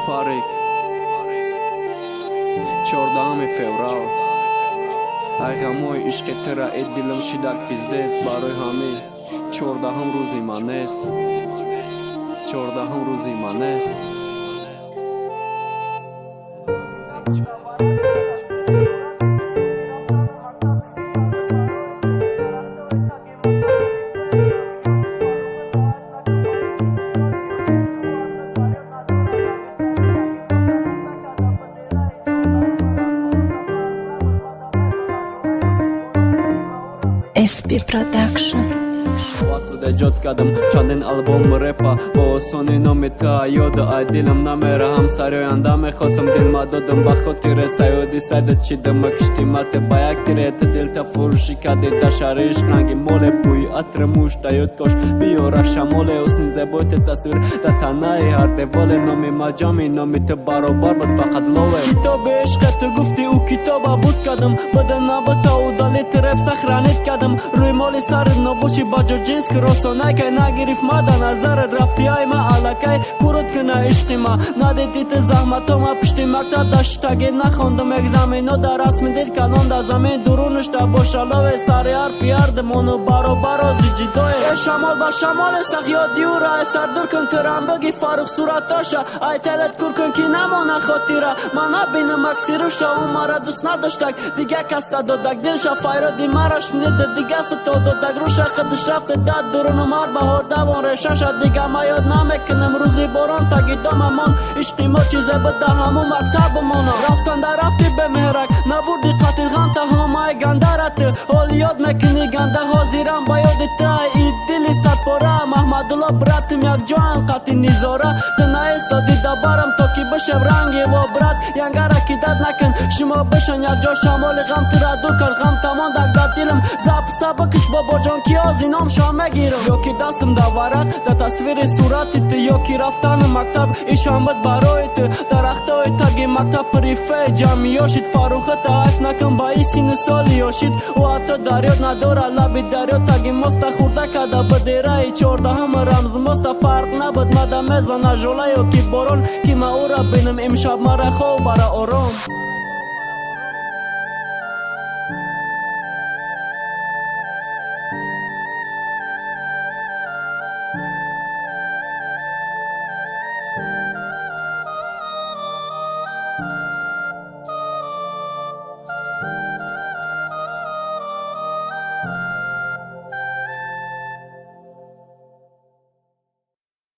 Фарик, 14 феврал. Ай ғамои ишқи тира э дилам шидак пиздец. Барои ҳамин 14-ум рӯзи ман нест, 14-ум рӯзи ман нест. SP Production. Васл эҷод кардам чандин албом репа бо осонӣ, номи ту ёду ай дилам намера. Ҳамсари оянда мехостам, дилма додам ба хотири саёди сайда чидама киштимате ба як тире. Ту дилта фурӯшӣ кардӣ дар шаҳри ишқ, ранги моле, бӯи атри мушта ёд кош биёра шамоле. Ҳусни зебои ту тасвир дар танаи ҳар деволе, номи ма ҷами номи ту баробар буд фақат лове. Китоби ишқе ту гуфтӣ, ӯ китоба буд кардам, бада набута удалить, реп сохранить кардам. Рӯймоли сари нобоши ба ҷо ҷинс киросонакай нагирифт мада назарат, рафти ай ма аллакай курут кина ишқи ма. Надиди ту заҳматома пишти мактаб даштаге, нахондум экзамено дар расми дил калон дар замин дуруништа бошалове сари ҳарфи ҳардимону баробаро зиҷидое. Э шамол ба шамоли сах ёди ӯра ай сардур кун, тирам бигӣ Фарух суратоша, ай телет кур кун, ки намона хотира. Ман набинам аксируша, ӯ мара дӯст надоштак, дига кас дадодак дилша. Файроди мара шунида, дига сито додак руша, худиш рафта дад дурунум. Ҳар баҳор давон решаша дига ма ёд намекунам, рӯзи борон таги домамон. Ишқи мо чизе буд дар ҳамун мактабмона, рафтанда рафти бемеҳрак, набурди қатил ғамта ҳомаи гандарат. Ҳоли ёд мекунӣ ганда, ҳозирам ба ёди ту ай и дили садпора. Маҳмадулло братим якҷоан қати низора, ту наистоди дабарам то ки бишев ранги во брат янгара кидат накун, шумо бишан якҷо. Шамоли ғам тура дур кард, ғам тамон дак дар дилам. Записа бикиш, бобоҷон, ки ози номшон мегирам. Ё ки дастам дар варақ дар тасвири сурати ту, ё ки рафтани мактаб ишон буд барои ту. Дарахтои таги мактаб прифе ҷамъиёшид, Фарухата ҳайф накун ба и сину соли ёшид. Ӯ ҳатто дарёд надорад лаби дарё таги моста хурда карда бидераи 14-ум рамзмоста. Фарқ набуд мада мезана жола ё ки борон, ки ма ӯра бинам имшаб, мара хоб бара ором.